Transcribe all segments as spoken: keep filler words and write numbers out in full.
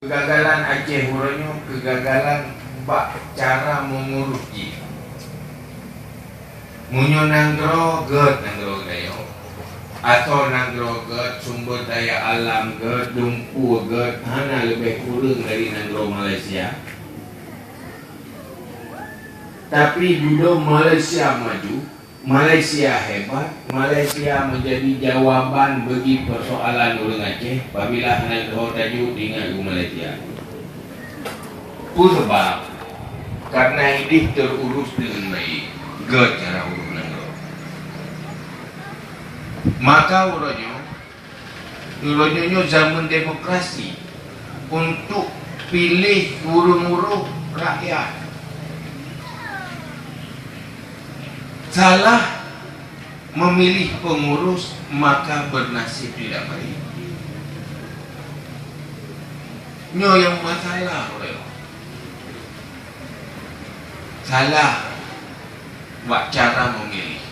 Keugagalan Aceh uroe nyoe keugagalan bak cara meungurus jih. Meunyoe nanggroe gét nanggroe geutanyoe, asoe nanggroe gét, sumber daya alam gét, lumpur gét, hana leubeh kureueng dari nanggroe Malaysia. Tapi dudoe Malaysia maju, Malaysia hebat, Malaysia menjadi jawaban bagi persoalan ureuëng Aceh. Apabila hana geuho tajak ingat u Malaysia. Peue sabab? Karena ideh terurus dengan baik, gét cara urus nanggroe. Maka uroe nyoe, uroe nyoe zaman demokrasi untuk pilih ureuëng-ureuëng rakyat. Salah memilih pengurus, maka bernasib tidak baik. Nyoe nyang masalah, uroe nyoe. Salah bak cara memilih.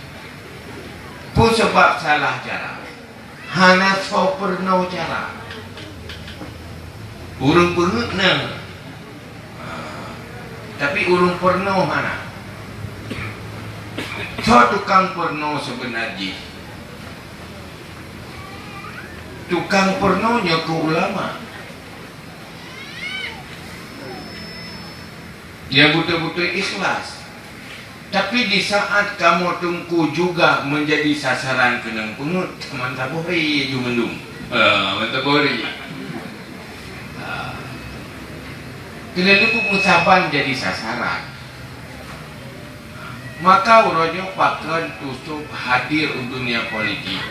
Peue sabab salah cara? Hana soe peurunoe cara. Ureuëng peungeuet na, tapi ureuëng peurunoe hana. Soe tukang peurunoe seubeuna jih? Tukang peurunoe nyoe keuh ulama. Nyang beutôi-beutôi ikhlas. Tapi di saat kamoe teungku juga menjadi sasaran keunong peungeuet, mantap boh ri ju mendung. Ha, mantap boh ri. Ha. Keuneuk leubuet meusaban jadi sasaran. Maka uroe nyoe pakon Yusuf hadir u dunia politik.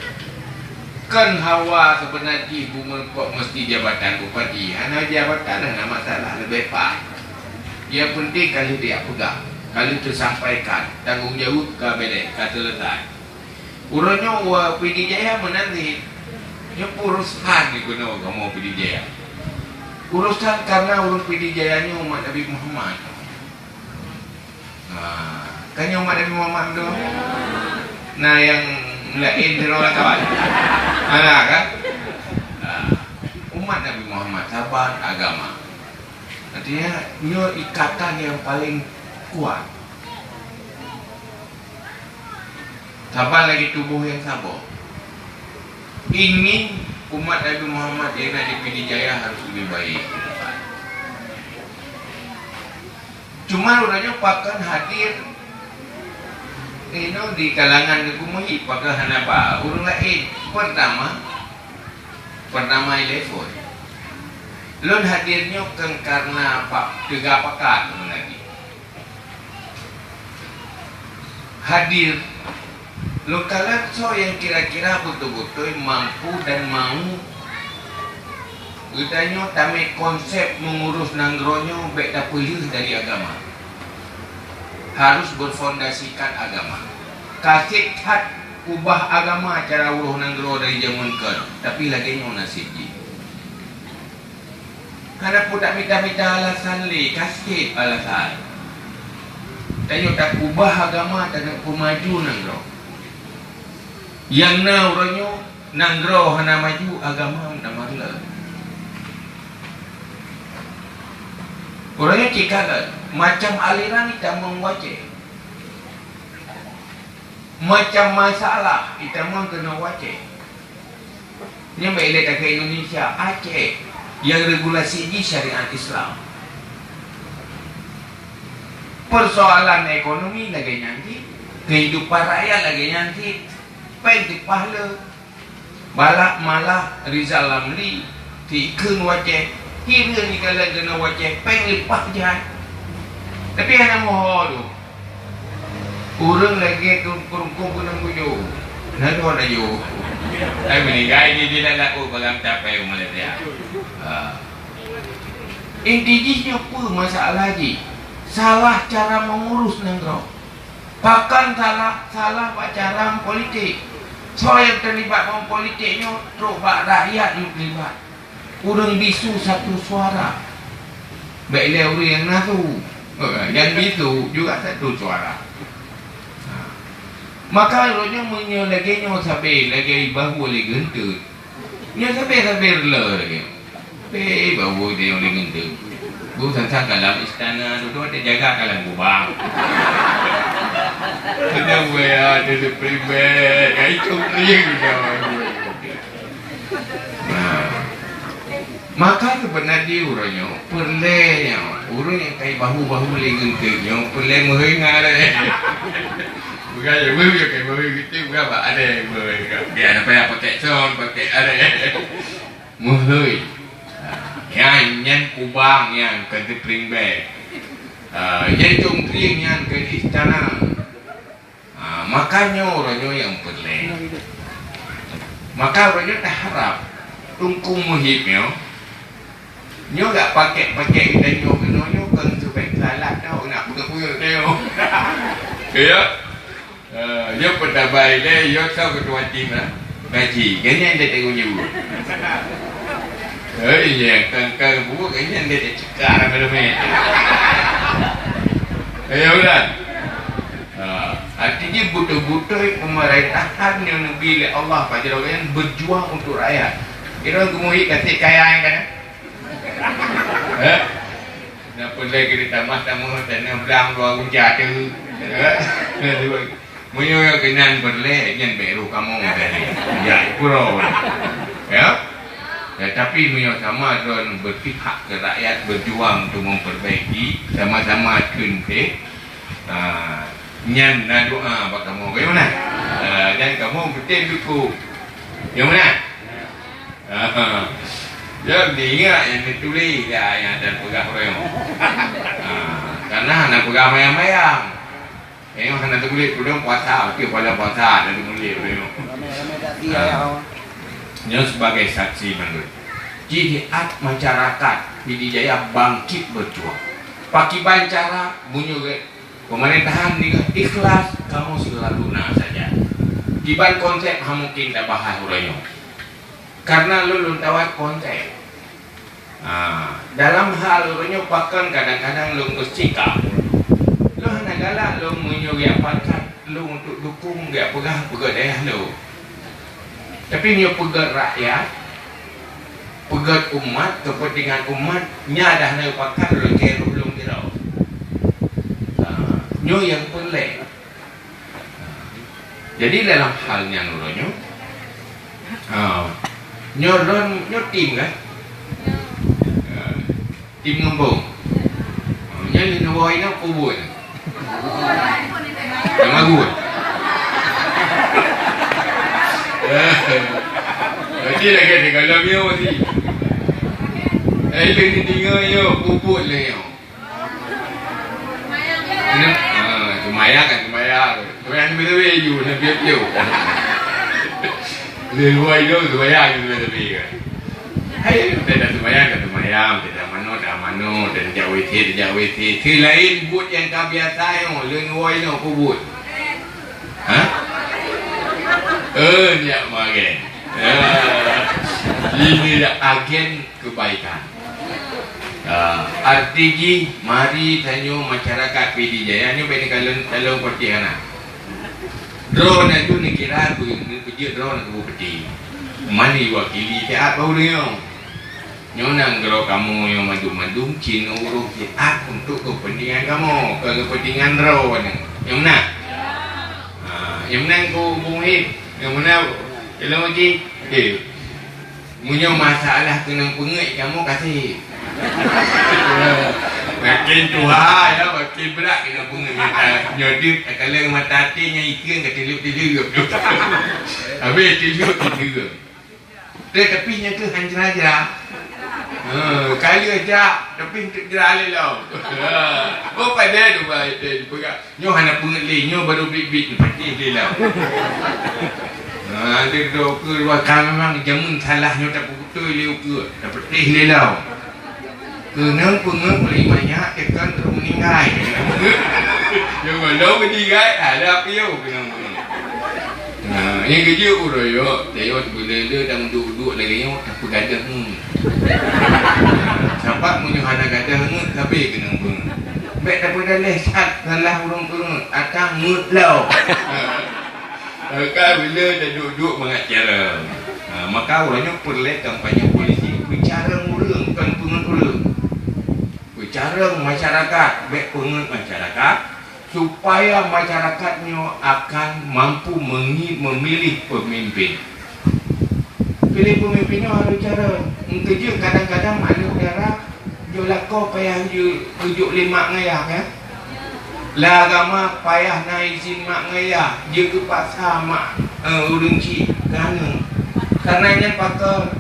Kon hawa seubeuna jih bumeukok meusti jabatan bupati, hana jabatan hana masalah, leubeh paih. Nyang penting ka lheueh jipeugah, ka lheueh teusampaikan, tanggong jaweueb ka beres, ka seuleusai. Uroe nyoe u Pidie Jaya meunan cit, nyoe urosan dikeue kamoe Pidie Jaya. Urosan karena ureuëng Pidie Jaya nyoe umat Nabi Muhammad. Ha, kan nyoe umat Nabi Muhammad tu? Na nyang laén sidroe lam kawan? Hana kan? Ha, umat Nabi Muhammad saban agama. Artinya, nyoe ikatan nyang paling kuat. Saban lagée tuboh nyang saboh. Ingin umat Nabi Muhammad nyang na di Pidie Jaya harus lebih baik. Cuma uroe nyoe pakon hadir inoe di kalangan Teungku Muhib, pakon hana ba ureuëng laén. Pertama, pertama ilée phon. Lôn hadir nyoe kon karena pa-, teuga pakat lôn lagée. Hadir. Lôn kalon soe nyang kira-kira beutôi-beutôi mampu dan mau geutanyoe tamé konsep meungurus nanggroe nyoe bék tapeulheueh dari agama. Harus berfondasikan agama. Ka sép that ubah agama cara uroh nanggroe dari jameun kon, tapi lagée nyoe naseb jih. Hana peue tamita-mita alasan lé, ka sép alasan. Tanyoe takeubah agama, taneuk peumaju nanggroe. Nyang na uroe nyoe, nanggroe hana maju, agama meutamah lé. Uroe nyoe cit ka lé, macam aliran itamong u Aceh. Macam masalah itamong keunoe u Aceh. Nyan bak ilée takheun Indonesia, Aceh nyang regulasi jih syariat Islam. Persoalan ekonomi lagée nyan cit, kehidupan rakyat lagée nyan cit, péng teupah le. Balak malah Rizal Ramli, sikheun u Aceh, hireuen jikalon keunoe u Aceh, péng leupah jai. Tapi hana meuho dum. Ureuëng lagée tu peurungkong keunong tujoh. Na dua laju. Ai meuninggai di, di dalam, oh, balam tapai u Malaysia. Ha. Inti jih nyoe peue masalah jih? Salah cara meungurus nanggroe. Pakon salah, salah bak cara politik. Soe nyang teulibat ngon politik nyoe trok bak rakyat nyoe teulibat. Ureuëng bisu satu suara. Bék lé ureuëng nyang na su. Eh, nyang bisu juga satu suara. Ha. Maka uroe nyoe meunyoe lagée nyoe sabe lagée bahue lé geunteut. Nyoe sabe-sabe reuloh lagée. Eh, bawa dia oleh ngentu. Bu sang-sang ka lam istana, duduk ada jaga ka lam kubang. Kena buaya, ada primbek, ka itu kering dah. Nah. Maka sebenarnya urang nyoe, peureulée nyoe, urang nyang kai bahu-bahu lé ngentu nyoe, peureulée meuheueng aré. Bukan ya, meuheueng ya, kai meuheueng ngentu, bukan apa, aré, meuheueng. Biar apa ya, pakai sound, pakai aré. Meuheueng. Ha, nyan, nyan kubang nyan, ka teuprimbek. Ha, nyan cungkring nyan, ka istana. Ha, maka nyoe uroe nyoe nyang peureulée. Maka uroe nyoe taharab Teungku Muhib nyoe, nyoe gak pakék-pakék geutanyoe keunoe nyoe kon seubab salah tau nak peugah-peugah nyoe. Ya. Eh, nyoe peutabah ilée, nyoe soe keutua tim lah. Gaji, ganyan dia tengok nyoe. Eh, iya, kang-kang buet, ganyan dia cekak ramé-ramé. Eh, ya, Ulan. Ha, artinya beutôi-beutôi pemerintah yang diberi oleh Allah pada orang yang berjuang untuk rakyat. Kira geumuhik kasih kaya yang kan? Eh? Nak peureulée keu tamah-tamah, tanah blang dua gunca tu. Eh? Meunyoe keunan peureulée, nyan bèk roh kamoe tadi. Ya, ipuro. Ya? Ya, tapi meunyoe sama droen berpihak ke rakyat, berjuang untuk memperbaiki, sama-sama kheun teuh, ha, nyan na doa bak kamoe. Bagaimana? Ha, dan kamoe beutôi dukung. Yang mana? Ha. Ya, ingat yang ditulis, ya, yang ada peugah orang. Ha, karena hana peugah mayang-mayang. Tengok hana teuguléh peudong puasa, okey, pada puasa ada teuguléh peudong. Ramai-ramai tak dia, ha, ya Allah. Nyoe sebagai saksi mandum. Jihnyoe masyarakat Pidie Jaya bangkit berjuang. Pakiban cara meunyoe pemerintahan ni ikhlas, kamoe selalu na saja. Kiban konsep ha mungkin tabahas uroe nyoe. Karena lôn, lôn tawat konsep. Ha, dalam hal uroe nyoe pakon kadang-kadang lôn bersikap. Lôn hana galak lôn meunyoe geujak pakat lôn untuk dukung geujak peugah peugét dayah lôn. Tapi meunyoe peugét rakyat, peugét umat, kepentingan umat, nya dah na pakat lôn keu lôn kira. Ha, nyoe nyang peureulée. Jadi dalam hal nyan uroe nyoe, ha, nyoe lôn nyoe tim kan? Ha, tim ngembong. Ha, nyan di luwa inong kubur. Yang lagu. Berarti lagi tiga dalam nyoe mesti. Eh, itu di tinggal nyoe, puput lé nyoe. Kena, ha, seumayang kan seumayang. Seumayang leubeh-leubeh ju, leubeh piôh. Di luwa idong seumayang ju leubeh-leubeh kan. Hai, kita dah seumayang, dah seumayang, kita mano, dah mano, dah jak W C, dah jak W C. Si lain buet nyang ka biasa nyoe, leuen luwa nyoe, peue buet? Ha? Eh, nyak magen. Ya. Ini dah agen kebaikan. Ah, arti jih, mari tanyoe masyarakat Pidie Jaya nyoe bèk neukalon, kalon peuti hana. Droeneuh tu neukira beu-, neupeujeuet droeneuh keu bupeuti. Mani wakili siat bak ureueng nyoe. Nyoe nanggroe kamoe nyoe mandum-mandum cit ureueng siat untuk kepentingan kamoe, kon kepentingan droeneuh. Nyang meunan? Ha, nyang meunan ku Bung Hib. Nyang meunan, Ilong Haji. Okey. Meunyoe masalah keunong peungeuet, kamoe kasih. Makin tuha, ya, makin brat keunong peungeuet. Mata, nyoe deuek, takalon mata até nyan ikeu ka tileuek-tileuek. Habéh tileuek-tileuek. Teuh, tapi nyan keuh han jra-jra. Ha, ka lheueh jra, tapi hantom jra lé lom. Ha. Oh, padahai tu baik teuh dipeugah. Nyoe hana peungeuet lé, nyoe barô biet-biet, neupatéh lé lom. Ha, lé droe ukeue dua ka memang jameun salah nyoe tapeubeutôi lé ukeue, tapatéh lé lom. Keunong peungeuet meuli manyak teukon trok meuninggai. Nyoe goh lom meuninggai, ada piôh keunong peungeuet. Nah, nyang keujeuet uroe nyoe, tayue sibuleue-leue dan duek-duek lagèe nyoe tapeugadoh ngon. Sabab meunyoe hana gadoh ngon, sabe keunong peungeuet. Bèk tapeudaléh that salah ureueng peungeuet, akan ngeuet lom. Maka bila taduek-duek mangat cara. Ha, maka uroe nyoe peureulèe kampanye polisi, beucara ureueng carông masyarakat, bèk peungeut masyarakat, supaya masyarakat nyoe akan mampu mengi-, memilih pemimpin. Pilih pemimpin nyoe harôh carông. Meukeujeuet kadang-kadang aneuk dara jok lakoe payah ju-, geujok lé mak ngon yah, kan? Lam agama payah na izin mak ngon yah, jeuet geupaksa mak, eh, ureueng chik keu aneuk. Karena nyan pakon,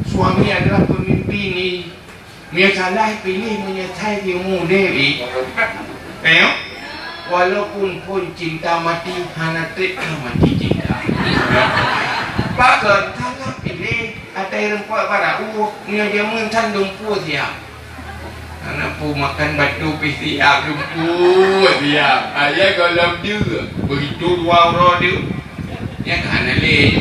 suami adalah pemimpin ni. Meunyoe salah piléh, meunyoe sai siumu udép, i. Tengok. Walaupun phôn cinta mati, hana trép ka mati cinta. Pakon salah piléh, atai rumpok barau, meunyoe jameun san dumpeue siap. Hana peue makan batu pih siap, dumpeue siap. Ayah gohlom deuh, begitu dua uroe deuh. Nyan ka hana lé.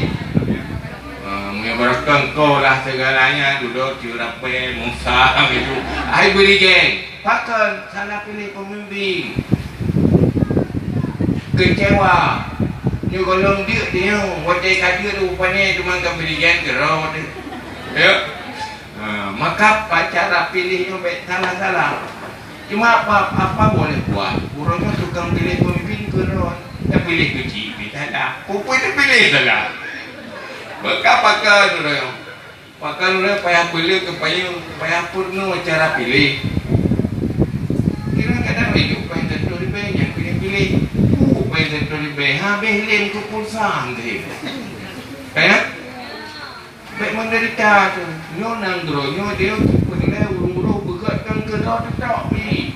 Ah, meunyoe barokon ko lah segalanya, dudoe ceurapée, Musa gitu. Hai beurijéng, pakon salah piléh pemimpin. Keucewa. Nyoe gohlom jeuet nyoe, watée ka jeuet rupanya teuma ka beurijéng keudroe teuh. Ya. Ha, maka cara piléh nyoe bèk salah-salah. Cuma apa, apa boleh buat? Uroe nyoe tukang piléh pemimpin keudroe. Tapiléh keuchik pih salah. Peue-peue tapiléh salah. Maka pakon uroe nyoe. Pakon uroe nyoe payah peuleueh keu payah, payah peurunoe cara piléh. Kira kadang laju payah satu ribèe nyang piléh-piléh. Peue payah satu ribèe? Habéh lé keu pulsa teuh. Kan? Bèk meudeurita teuh. Nyoe nanggroe nyoe, deuh, peureulèe ureueng-ureueng beugèt ngon keudroe teutok pih.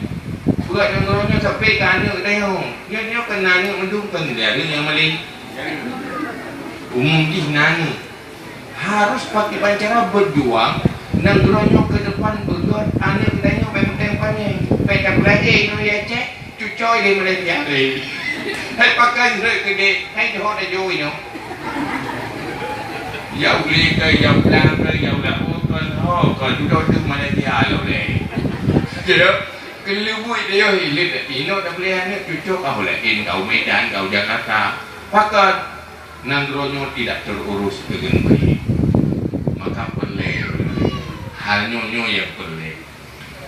Beugèt nanggroe nyoe sampai keu aneuk tanyoe. Nyoe, nyoe keu aneuk mandum, kon dari nyang malèe. Umum jih na aneuk. Harus pakai cara berjuang, nanggroe nyoe keu depan beugèt, aneuk tanyoe bèk meuteng panyang. Bèk tapeulahé nyoe ya cèk. Cucoe di Malaysia lé. Hai pakai rot keudéh, hai jihôt laju nyoe. Ya ulèe ke, ya blang ke, ya ulaôt ke, ho ke, dudoe teuh Malaysia lom lé. Jadi, keuleubuet teuh yoh hilet, inong tapeulahé aneuk cucoe ka laén, ka u Medan, ka u Jakarta. Pakon nanggroe nyoe tidak terurus dengan baik. Maka peureulèe, hal nyoe, nyoe nyang peureulèe.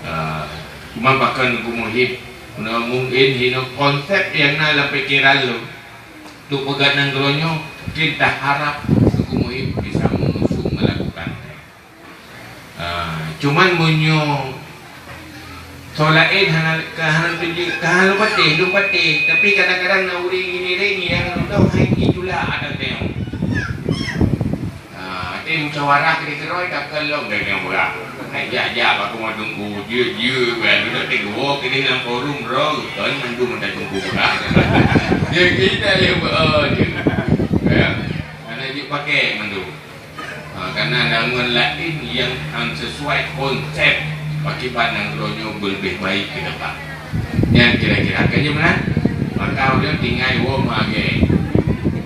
Ah, cuma pakon Teungku Muhib, mungkin hino konsep nyang na lam pikeran lôn. Untuk peugah nanggroe nyoe, mungkin taharap Teungku Muhib bisa mengusung melakukan. Ah, cuman meunyoe soe laén hana, ka hana tuju, ka hana patéh, lôn patéh. Tapi kadang-kadang na ureueng gini ring nyang lôn tahu hai itulah adat nyoe. Ha, até musyawarah keudéh keudroe ka keu lôn dari nyang murah. Hai jak-jak bak rumoh teungku, jeuet-jeuet, bukan duduk di gua keudéh lam forum, bro, kon mandum ada teungku murah. Dia kita je, oh, je. Ya. Karena jeuet pakai mandum. Ha, karena dangon laén nyang hana sesuai konsep pakiban nanggroe nyoe beulebih baik ke depan. Nyan kira-kira ka jeuet meunan. Maka ulôn tinggai woe meuagée.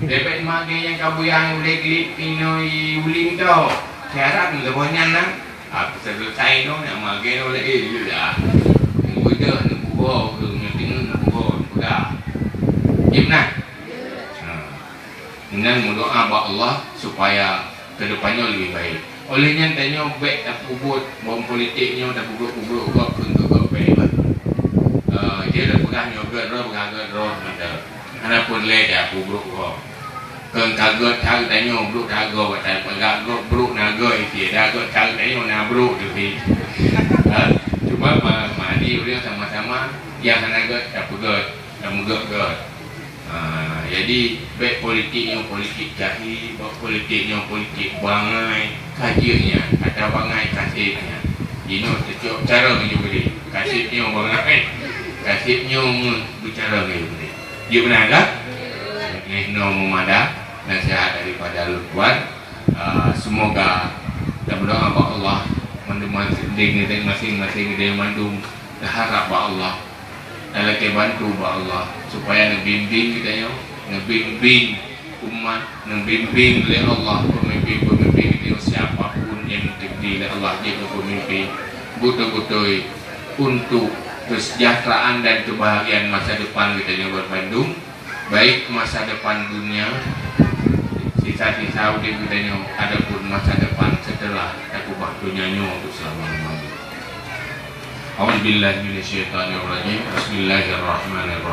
Bèk-bèk meuagée nyang ka buya ulée glip inoe uli mito. Syarat leuboh nyan na. Aku selesai tu nak meuagée ulée, eh, jeuet dah. Nyang beudoh neupugoe, nyang teungeut neupugoe, neupeugah. Jeuet meunan. Ha. Dengan meudoa bak Allah supaya ke depan nyoe lebih baik. Oleh nyan tanyoe bèk tapeubuet bom politik nyoe, tapeubuet-buet gob keu gob bèk. Eh, dia dah peugah nyoe gèt droe, peugah gèt droe, mantap. Hana peureulèe dah peubuet gob. Keu ka gèt cara tanyoe brok tagoe, bak tapeugah gob brok na goe isi, dah gèt cara tanyoe na brok tu isi. Ha? Cuma ma-, mari ureueng sama-sama nyang hana gèt tapeugèt, tameugèt-gèt. Ha, jadi, bèk politik nyoe politik jahé, bèk politik nyoe politik bangai, ka jeuet nyan, ata bangai ka sép nyan. Jinoe teucok cara meunyoe boleh, ka sép nyoe bangai, ka sép nyoe meubicara meunyoe boleh. Jeuet meunan kah? Nyoe meumada nasihat daripada lôn tuan. Ah, semoga dan berdoa bak Allah, mandum masing-masing, masing-masing dari mandum, taharap bak Allah. Dan lakèe bantu bak Allah supaya neubimbing geutanyoe, neubimbing umat, neubimbing lé Allah peumimpin-peumimpin geutanyoe, siapa pun nyang teubri lé Allah jeuet keu peumimpin, beutôi-beutôi untuk kesejahteraan dan kebahagiaan masa depan geutanyoe banmandum, baik masa depan dunia, sisa-sisa udép geutanyoe, ataupun masa depan setelah takeubah donya nyoe untuk selama-lamanya. A'udzubillahi minasyaitonirrajim. Bismillahirrahmanirrahim.